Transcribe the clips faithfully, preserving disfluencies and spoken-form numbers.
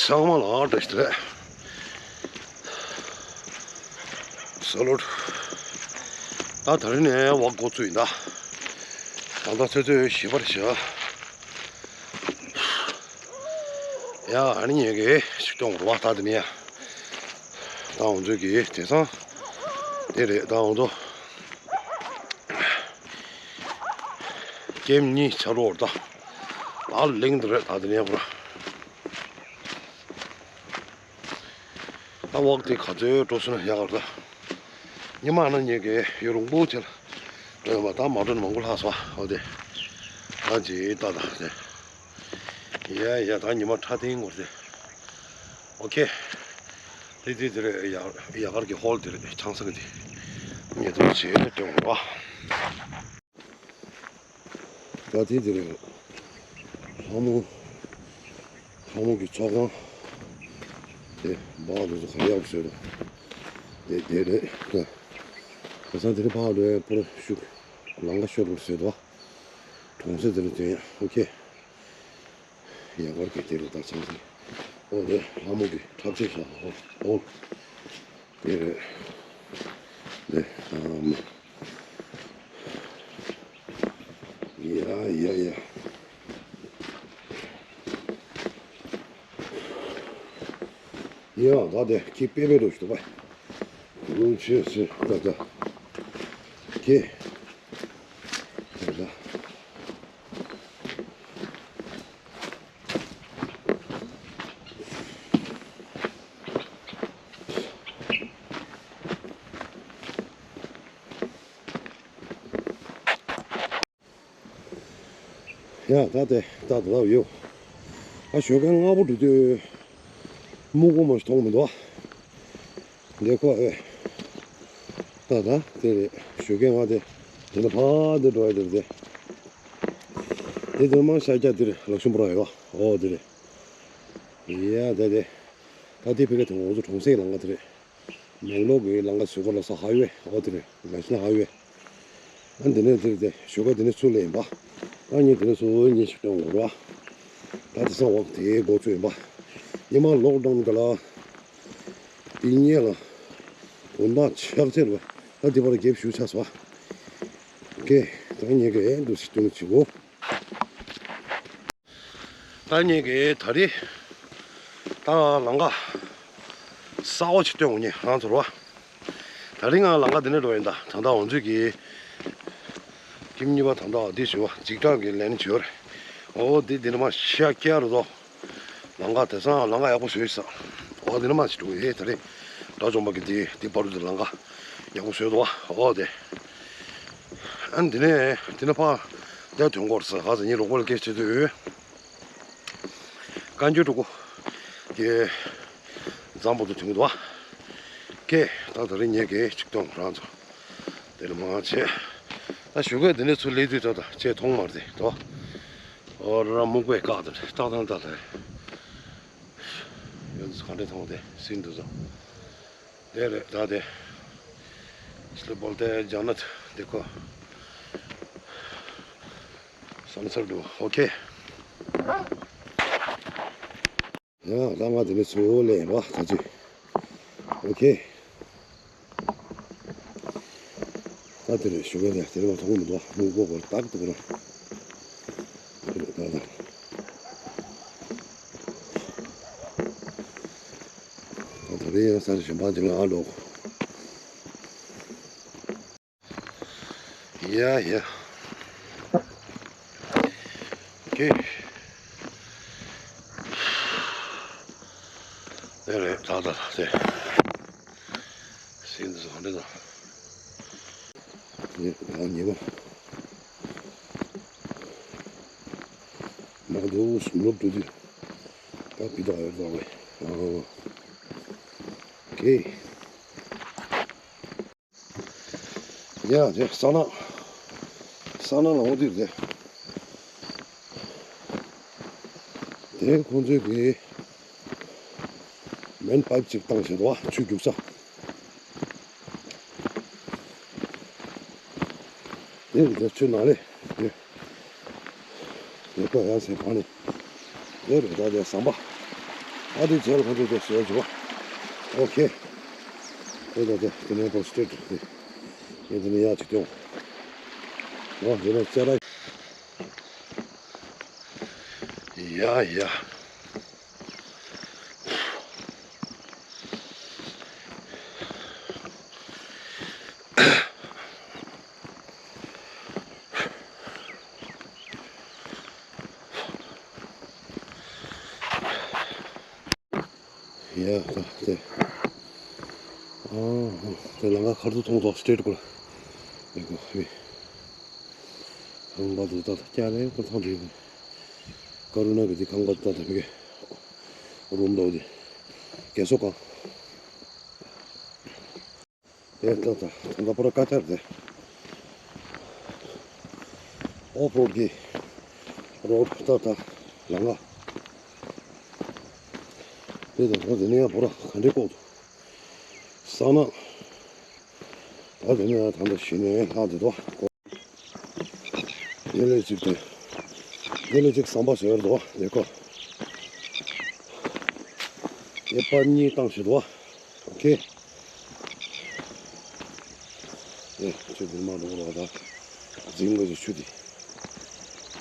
ཚང་མ་ལ་བཀྲ་ཤིས་བདེ་ལེགས། ས་ལོ། ད་ད་རིང་ནས་ཝོག་འགོ་བཙུགས་ཡིན་ད། ད་ལྟ་ཆུ་ཚོད་བཞི་པར་བཞག་ཡ། ཨ་ནི་ངེད་ཀྱིས་ཞིག་གཏོང་རུ་བ་ད་དེ་ནས་ཡ། ད་འོ་ཚོད་ཀྱིས་དེང་སང་དེ་རེད། ད་འོ་ཚོ་ཀེམ་གཉིས་ཆ་རོགས་ད། ཨ་ལིང་དེ་རེད། ད་དེ་ནས་ཡ་པུ་ར། ད་ཝོག་དེ་ག་ཚོད་འགྲོ་སོང་ན་ཡག་ག་རེད་ད། ཉི་མ་ནང་ངེད་ཀྱིས་ཡུན་རིང་པོ་ཅིག་འགྲོ་ཡོད་པ། ད་མ་འགྲོ་ན་མང་པོ་ལྷག་སོང་། འོ་དེ། ད་ཅི་ད་ད་དེ། ཡ་ཡ། ད་ཉི་མ་ཁྲ་ཐིང་འགོར་ཏེ། ཨོ་ཁེ། དེ་དེ་དེ་རེད། ཡ་ཡ་གར་གྱི་ཧོལ་དེ་རེད། ཆང་ས་གི་དེ། ཉེ་དུ་བྱེད་དེ་འོང་བ། ད་དེ་དེ་རེད། ལྷ་མོ། ལྷ་མོ་གི་ཚོགས་ཁང་། དེ་འབག་དེ་ཚོ་ག་ཡག་པོ་བཟོས་འདུག་དེ་དེ་རེད། ད་ས་དེ་རེད། ཕར་ལོས་པོར་ཤུག་ལང་ཀ་ཤོར་བར་བཟོས་འདུག་གྲོང་གསེབ་དེ་ལ་དོན་ཡག་ཨོ་ཁེ། ཡང་བར་གྱི་དེ་རུ་ད་ཚང་ཚིང་། ཨོ་དེ་ལྷ་མོ་གི་འཁྲབ་ཆས་ཤག་ཨོ་ཨོ། དེ་རེད། དེ་ཨམ། ཡ་ཡ་ཡ། ཡ་ད་དེ་ཁྱི་པེ་པེ་རུ་ཞུ་བ། ལུང་ཆེ་སེ་ད་ད། ཁྱི། ད་ད། ཡ་ད་དེ་ད་དེ་ལབ་ཡོད། ཨ་ཞོགས་ཀས་སྔ་པོ་འགྲོ་དུས་སྨུག་པོ་མ་ཞིག་མཐོང་མི་འདུག་ཨ། འདི་ཁོ་ཨེ། ད་ད་དེ་རེད། ཞོགས་ཀས་ང་དེ་དེ་ནས་ཕར་དེ་འགྲོ་ཡ་དེ་རེད་དེ། དེ་དེ་མ་ཤར་རྒྱག་དེ་རེད། ལག་ཤུན་པོ་ར་ཡོད་ཨོ་དེ་རེད། ཡ་ད་དེ། ད་དེ་ཕ་གི་དེ་ང་ཚོ་གྲོང་གསེབ་ལམ་ཁ་དེ་རེད། མེང་ལོར་གྱི་ལམ་ཁ་ཟེར་གོ་ལ་ས་ཧའི་ཝེ་ཨོ་དེ་རེད། ནེ་ཤ་ནལ་ཧའི་ཝེ། ཨ་འདི་ནས་དེར་དེ་ཞོགས་ཀས་དེ་ནས་ཚུར་སླེབས་ཡིན་པ། ཨ་ངས་དེ་ནས་ཚུར་གཉིས་ཤིག་སྟོན་དགོས་ར། ད་དེང་སང་ཝོག་དེའི་འགོ་བཙུགས་ཡིན་པ། ཉི་མ་ལོག་ཌའོན་ག་ལ། དེ་ཉེ་ལ། དགོང་དག་ཕྱག་འཚལ་བ། ད་དེ་བར་རྒྱབ་ཞུ་ཆགས་སོ། ཀེ། ད་ངས་ཀྱི་ཨེ་འདུག་སེ་སྟོན་བྱེད་གོ། ད་ངས་ཀྱི་ད་རེས་ད་ལམ་ཁ་གསར་པ་ཅིག་སྟོན་དགོས་ནི་ང་ཚོར་བ། ད་རེས་ང་ལམ་ཁ་འདི་ནས་འགྲོ་ཡིན། ད་ད་ལྟ་འོ་ཚོད་ཀྱི་ཀིམ་གཉིས་པ་ད་ལྟ་འདི་བྱོས་པ་འཇིགས་སྐྲག་གི་ལན་བྱོས་རེད། འོ་འདི་འདི་ནས་མ་ཤ་སྐྱ་རུ་དོ། ལམ་ཁ་དེ་སང་ལམ་ཁ་ཡག་པོ་བཟོས་ས། འོ་འདི་ནས་མ་ཅིག་འགྲོ་ཡི་ད་རེས་དགྲ་བཅོམ་པ་གི་འདི་འདི་བར་དུ་ལམ་ཁ་ཡག་པོ་བཟོས་འདུག་བ། འོ་དེ། ཨ་འདི་ནས་འདི་ནས་ཕར་འདི་ཐོན་གོ་རེད་ས། ག་ས་ཉིན་རོགས་པ་ལ་སྐད་ཆ་དུས། བཀའ་འགྱུར་འགྲོ་གོ། ཀེ། འཛམ་བུ་དུ་དུང་དུ་བ། ཀེ། ད་ད་རིང་ངས་ཀྱི་ཅིག་གཏོང་རང་ཚོ། དེ་ལ་མང་ཆེ། ད་ཞོགས་ཀས་འདི་ནས་ཚུར་སླེབས་དུས་ད་ད་ཅེས་མཐོང་མ་རེད་དོ། ཨོ་ར་སྨུག་པས་བཀག་དང་ཏག་ཏག་ཏག་ལ། ཡོད་ཚོ་ག་འདྲས་མཐོང་དེ་སིན་འདུག་ཚོ། དེ་རེད་ད་དེ། ཤི་ལ་བོལ་ཏེ་ཇ་ནད་དེ་ཁོ། སམ་སར་འདུག་ཨོ་ཁེ། ཡ་ད་ང་དེ་ནས་ཚུར་སླེབས་པ་ད་ཅི། ཨོ་ཁེ། ད་དེ་རེད་ཞུ་གི་རེད། དེ་རེད་མ་མཐོང་མི་འདུག་སྨུག་པོ་གོར་ཏག་ཏག་རེད། དེ་རེད་ད་ད། ད་ད་རེད་ཡང་ས་རེད་གཞན་པ་ཅིག་ལ་ཨ་ལོག་ཡ་ཡ། ཀེ། དེ་རེད་ད་ད་ད་དེ། སིན་འདི་ཚོ་ག་འདྲ་དང་། ཡ་ད་ཉེ་བ། མ་འདུག་སུམ་ལོབ་འགྲོ་དུས། ད་བི་དག་ཡོད་ད་བས། ཨ། ཀེ། ཡ་དེ་ས་ན། ས་ན་ལ་འོ་དེ་རེད། དེ་ཁོང་ཚོས་གི་མེན་པའིབ་ཅིག་བཏང་བཞིན་འདུག་བ། ཆུ་རྒྱུག་ས། དེ་རེད་དེ་ཆུ་ནང་ལས་དེ། ལེགས་པོ་ཡང་སེ་གང་ནས། དེ་རེད་ད་དེ་ཟམ་པ། ཨ་དེ་ཇལ་ཁ་དེ་དེ་ཟེར་བ། ཨོ་ཁེ། དེ་དེ་དེ་དེ་ནས་པོ་སི་ཊེ་ཊི་དེ། ངས་དེ་ནས་ཡག་ཅིག་སྟོན། ཨོ་དེ་ནས་ཅ་ར། ཡ་ཡ། ཡ་ད་དེ། ཨ་དེ་ལམ་ཁ་ཁར་དུ་མཐོང་ཐོག་སི་ཊེ་ཊི་སྐོར། ཡ་གོ་ཧི། ཁང་པ་དུ་ད་ད་སྐྱ་རེ་ཁོ་ཐང་དེ། ཀ་རུ་ན་གི་དེ་ཁང་པ་དུ་ད་ད་མི་གེ། རུམ་དོ་དེ། རྒས་གསོ་ཁང་། དེ་ལྟ་ད་ད་ལྟ་པོ་ར་ཀ་ཅར་དེ། ཨོཕ་རོཌ་གི་རོཌ་ལྟ་ད་ལ་ང་། དེ་དང་ད་དེ་ནས་ཡང་པོ་ར་ག་འདྲེ་ཀོག་ཏུ་ས་ན། ད་དེ་ནས་ཡང་ད་ལྟ་ཞི་ནས་ལྷག་དེ་དོ། དེ་ལས་ཅིག་དེ། དེ་ལས་ཅིག་ཟམ་པ་བཟོས་རེད་དོ་དེ་ཀོ། དེ་པར་གཉིས་བཏང་ཞིག་དོ། ཨོ་ཁེ། ཨེ་ཆུ་འདི་མ་འགྲོ་རོགས་ད། འཛིང་དགོས་ཀྱི་ཆུ་འདི།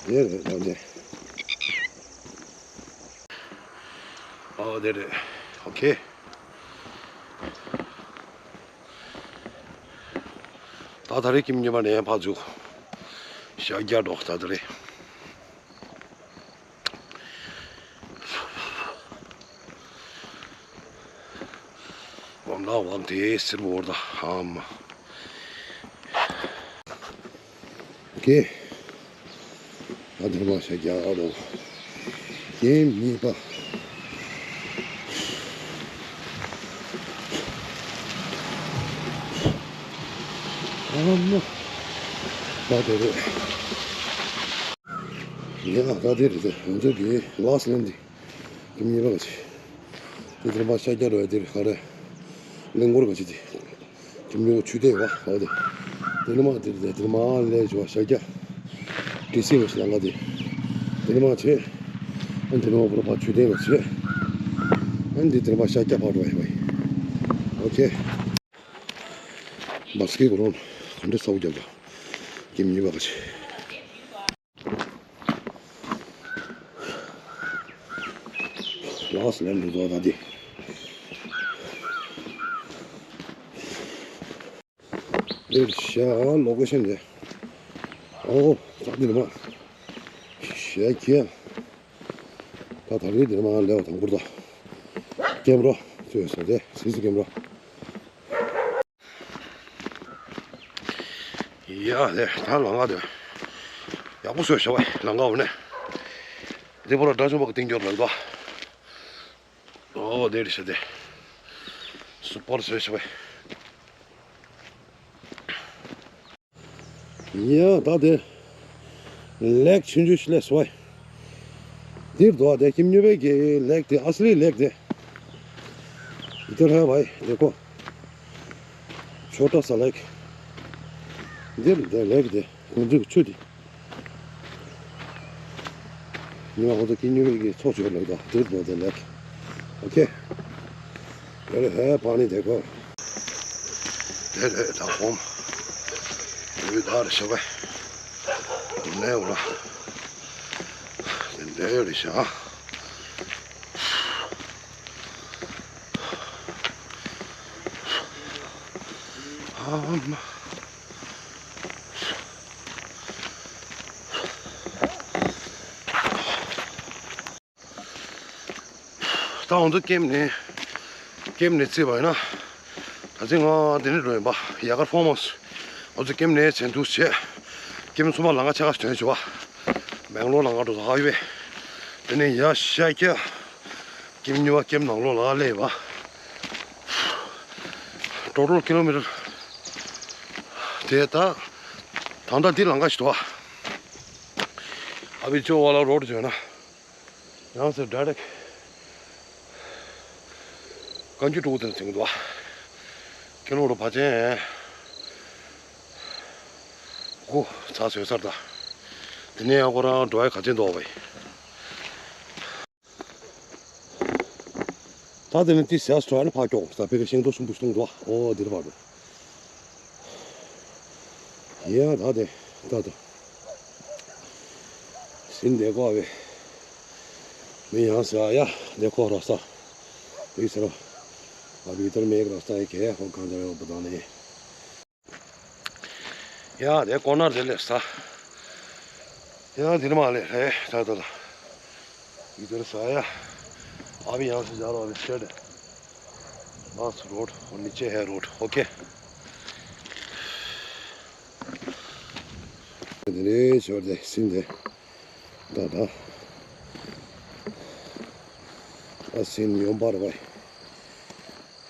དེ་རེད་ད་དེ། ཨོ་དེ་རེད། ཨོ་ཁེ། ད་ད་རེས་ཀྱི་མི་ཉི་མ་ནས་ཕར་འཛུགས། ཤར་རྒྱག་འགྲོ་ད་ད་རེས། འོ་ན་འོ་དེ་སེར་བོར་ད་ཧམ། ཀེ། ཨ་དེ་མ་ཤ་རྒྱག་རོ། ཀེམ་གཉིས་པ། ཨ་མ། ད་དེ་རེད། ཡ་ད་དེ་རེད་དེ་ང་ཚོ་གི་ལ་སི་ལེན་དེ། ཀེམ་གཉིས་པ་ག་ཅི། དེ་དེ་མ་ཤ་རྒྱག་རོ་ཡ་དེ་རེད་ག་རེ། ལེན་སྐོར་ག་ཅི་དེ། ཁྱིམ་ཉོ་ཆུ་དེ་བ་ཨོ་དེ། དེ་ནི་མ་དེ་དེ་དེ་མ་ལས་ཅོ་ཤ་རྒྱག་ཏི་སི་མ་ཤ་ལ་ང་དེ། དེ་ནི་མ་ཆེ། ཨན་དེ་ནི་མ་པོ་ར་པ་ཆུ་དེ་མ་ཆེ། ཨན་དེ་དེ་ནི་མ་ཤ་རྒྱག་པ་རོ་ཡ་བ། ཨོ་ཁེ། མ་སྐྱེ་གོ་རོང་ག་འདྲ་ས་བོ་རྒྱབ་ད། ཀེམ་ཉིས་པ་ག་ཆེ། ལགས་ལན་འགྲོ་ཚོགས་ད་དེ། འདིར་ཤ་ལོ་ཀེ་ཤན་རེད། ཨོ་ད་འདིར་མ། ཤ་ཁྱེད། ད་ད་རེས་འདིར་མ་ལེའོ་དང་པོར་ད། ཀེམ་རོ། ཚོས་སོ་དེ་སིས་ཀེམ་རོ། ཡ་ལེ་ད་ལང་ང་དེ། ཡག་པོ་བཟོས་ཤག་བས་ལང་ང་འོ་ནས། དེ་པོ་ལ་འདྲ་ཆུང་པོ་གི་སྟེང་འགྱོར་ལ་འདུག་ཨོ་དེ་རེད་ཤག་དེ། སུ་པར་བཟོས་ཤག་བས། ཡ་ད་དེ། ལེག་ཆུང་ཆུང་ཞིག་ལས་སོ། དེར་འདུག་དེ་ཁྱིམ་ཉོ་བའི་གི་ལེག་དེ་ཨ་སི་ལི་ལེག་དེ། དེར་ཧ་བའི་དེ་ཀོ། ཆོ་ཏ་ས་ལེག་དེར་དེ་ལེག་དེ་ཁོང་ཚོའི་ཆུ་དེ། ཉི་མ་ཁོང་ཚོ་ཁྱིམ་ཉོ་བའི་གི་ཚོགས་ཆོས་ལེག་དོ་དེར་འདུག་དེ་ལེག་ཨོ་ཁེ། དེར་ཧ་བ་ནི་དེ་ཀོ། དེ་རེད་ད་ཁོམ། དུས་ད་རེ་ཤོག་པས། ནས་འོ་ར། དེ་འདྲ་ཡོད་རེད་ཤག་ཨ་མ། ད་ང་ཚོ་ཀེམ་ནས་ཀེམ་ནས་བརྩིས་པ་ཡིན་ན། ད་ཅི་ང་དེ་ནས་འགྲོ་ཡིན་པ་ཡ་གར་ཕོ་མོ་སི། ང་ཚོ་ཀེམ་ནས་ཚན་ཐུག་བྱས། ཀེམ་ཚང་མ་ལང་ང་ཆ་ག་ཞིག་ཐོན་བྱུང་བ། མེང་ལོར་ལང་ང་འགྲོ་ཚོ་ཧ་ཡོད་པས། དེ་ནས་ཡ་ཤ་ཀྱ། ཀེམ་ཉོ་བ་ཀེམ་ནང་ལོགས་ལ་སླེབས་པ། ཊོ་ཊལ་ཀི་ལོ་མི་ཊར། དེ་ད། ད་ལྟ་འདི་ལང་ང་ཞིག་འདུག་ཨ། ཨ་བི་ཅོ་ཝ་ལ་རོ་ཌི་བརྗོད་ན། ཡང་སེ་ཌའི་རེག་བཀའ་འགྱུར་དྲུག་དེར་འཛིང་འདུག་ཀེ་ལོ་རུ་ཕ་ཆེན། ཀུ་ཚ་བཟོས་ཚར་ད། དེ་ནས་ཡང་ཁོ་རང་འགྲོ་ཡ་ག་ཚོད་འདུག་བས། ད་དེ་ནི་ཏི་སེ་སི་ཐོ་ཨན་ཕ་ཀྱོག་ས་ཕེ་གི་ཤིང་ཏོག་སུམ་པུ་སྟོང་དུ་ཨོ་དེར་བར་དུ། ཡ་ད་དེ་ད་དུ་སིན་དེ་ཀོ་བེ་མི་ཡང་ས་ཡ་དེ་ཀོ་ར་ས་དེ་སེ་ར་ཨ་བི་དར་མེག་ར་ས་ཡི་ཀེ་ཧོ་གང་དེ་རེ་བ་དང་ནི། ཡ་དེ་ཀོ་ནར་དེ་ལེ་ས། ཡ་དེ་ནི་མ་ལེ་ཧེ་ད་དུ་ད། इधर से आया। अभी यहाँ से जा रहा हूँ अभी स्ट्रेट। लास्ट रोड और नीचे है रोड। ओके। दे छोड़ दे सिंधे। दादा। असिन योंबार भाई।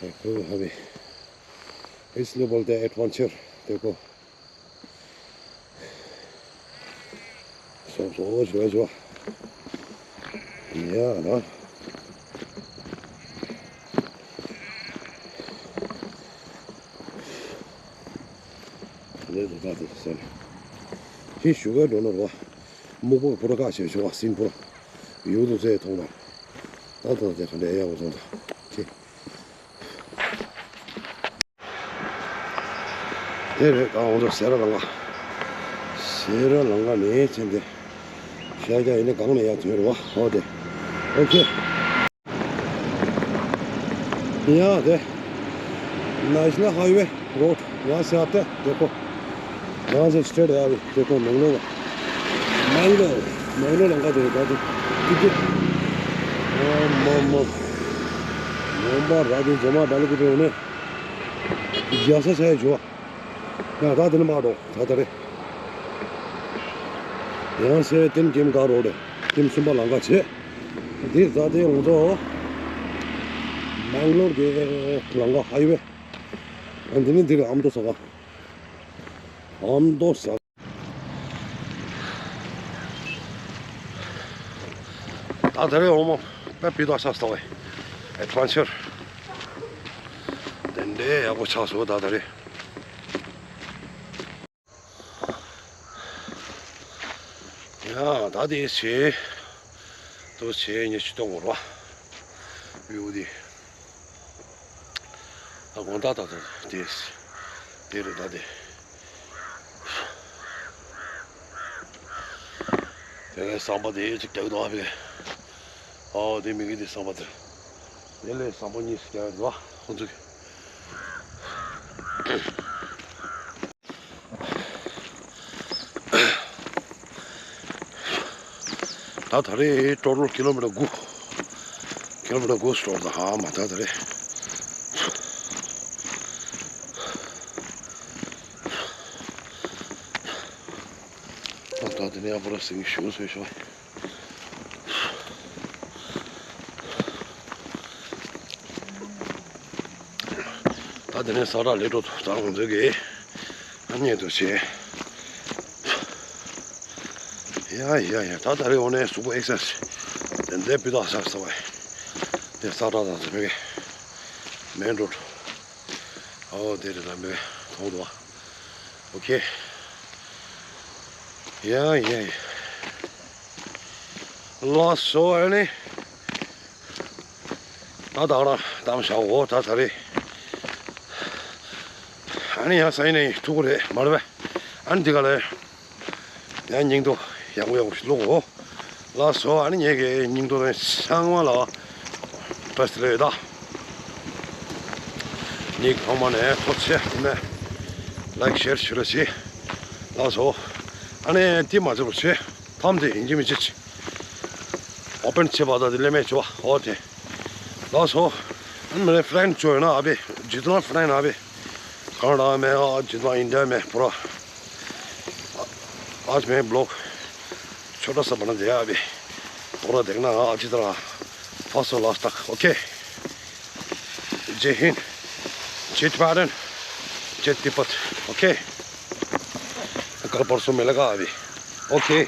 देखो अभी। इसलिए बोलते हैं एडवेंचर। देखो। སོ་སོ་ཞོ་ཞོ། ཡ་ན། ལས་དུ་ད་དེ་སེམས། ཧི་ཞུ་ག་འགྲོ་ནོར་བ། སྨུག་པོ་ཕོ་ར་ཁ་ཤས་ཞོ་བ་སིན་ཕོ་ར། ཡུལ་དུ་ཚེ་ཐོང་ན། ད་ད་དེ་ག་འདྲ་ཡག་པོ་ཐོང་ད། ཁྱེད། དེ་རེད་ད་ང་ཚོ་སེ་ར་ལང་ཀ། སེ་ར་ལང་ཀ་ནས་ཕྱིན་ཏེ། ཤར་རྒྱག་ཡིན་ན་གང་ནས་ཡར་ཐོན་རེད་བ་ཧོ་དེ། ཨོ་ཁེ། ཡ་དེ། National Highway Road यहाँ से आते हैं देखो। यहाँ से स्ट्रेट है अभी देखो मैंगलोर। मैंगलोर मैंगलोर लंका दे दादी। ठीक है। ओ मम्मा। मोम्बा राजू जमा डाल के तो उन्हें। जैसा चाहे जो। ཡང་ད་དེ་ནི་མ་འགྲོ་ད་ད་རེད། ཡང་སེ་ཏིན་ཀིམ་ཀ་རོ་རེད། ཀིམ་གསུམ་པ་ལང་ཀ་བྱེད། འདི་ད་དེ་ང་ཚོ་མེང་ལོར་གྱི་ལང་ཀ་ཧའི་ཝེ། ཨ་འདི་ནི་འདི་རེད་ཨམ་ཏོ་ས་ག་ཨམ་ཏོ་ས་ག་ད་ད་རེད་འོ་མ་པ་པི་ཏོ་ས་སྟོ་ཨེ་ཨེ་ཊི་ཝེན་ཅར། དེ་འདྲའི་ཡག་པོ་ཆགས་སོང་ད་ད་རེད། ཡ་ད་དེ་བྱས། དུ་བྱས་ཉི་ཤུ་སྟོང་འོར་བ། བིའུ་དེ། ད་དགོང་དག་ད་ད་དེ། དེ་རེད་ད་དེ། དེ་ནས་ཟམ་པ་དེ་ཅིག་རྒྱག་འདུག་ཨ་ཕི་ལ། ཨོ་དེ་མི་གི་དེ་ཟམ་པ་དེ། དེ་ལས་ཟམ་པ་གཉིས་སུ་རྒྱག་འདུག་ཨ་ཁོང་ཚོ་གི། ད་ད་རེས་ཊོ་ཊལ་ཀི་ལོ་མི་ཊར་དགུ། ཀི་ལོ་མི་ཊར་དགུ་སུ་འགྲོ་ད་ཧ་མ་ད་ད་རེས། ད་ད་དེ་ནས་ཡང་པོ་ར་སིང་ཞུ་སོས་ཤོག་ད་དེ་ནས་ས་ར་ལས་འགྲོ་ཐུབ་ད་ང་ཚོ་གི་ཨ་མྱེས་དུ་བྱས། ཡ་ཡ་ཡ་ད་ད་རེས་འོ་ནས་གཟུགས་པོ་ཨེག་སར་སའིཛ་དེ་འདྲའི་སྤུས་དག་ཆགས་སོང་བས། དེ་ས་ར་དང་དེ་མེད་གི་མེན་རོ་ཌི། ཨོ་དེ་རེད་ད་མེད་གི་མཐོང་འདུག་བ། ཨོ་ཁེ། ཡ་ཡ་ཡ། ལགས་སོ་ཨ་ནི། ད་ད་ར་དམ་བཞག་འོ་ད་ད་རེད། ཨ་ནི་ཡང་ས་ཡིན་ནས་ཐུག་གི་རེད་མ་རེད་པས། ཨ་ནི་འདི་ག་ལས། ཡང་སྙིང་དོ་ཡག་པོ་ཡག་པོ་ཞིག་བླུག་འོ། ལགས་སོ་ཨ་ནི་ངེད་ཀྱི་སྙིང་དོ་རེད་ཚང་མ་ལ་བཀྲ་ཤིས་བདེ་ལེགས་ད། ཉིག་ཐོག་མ་ནས་ཐོག་ཆེ་ནས་ལའིག་ཤེར་ཞུ་རོགས་བྱེད། ལགས་སོ། ཨ་ནི་དེ་མ་ཚོར་བྱེད། ཐམ་དེ་ཡིན་གྱི་མི་བྱེད། ཨོ་པན་བྱེད་པ་ད་དེ་ལས་མེད་བྱེད་པ་ཨོ་དེ། ལགས་སོ། ཨ་ནི་མི་རེ་ཧྥི་རེན་ཌི་བྱོས་ན་ཨ་བེ་ཇི་ཏོ་ན་ཧྥི་རེན་ཌི་ཨ་བེ། ཀ་ན་ཌ་མེད་ཨ་ཇི་ཏོ་ན་ཨིན་ཌི་ཡ་མེད་པུ་ར། आज मैं ब्लॉग छोटा सा बना दिया अभी। पूरा देखना हाँ अच्छी तरह। फर्स्ट और लास्ट तक। ओके। जय हिंद, जय तिब्बत, जय तिब्बत। ओके। कल परसों मिलेगा अभी। ओके।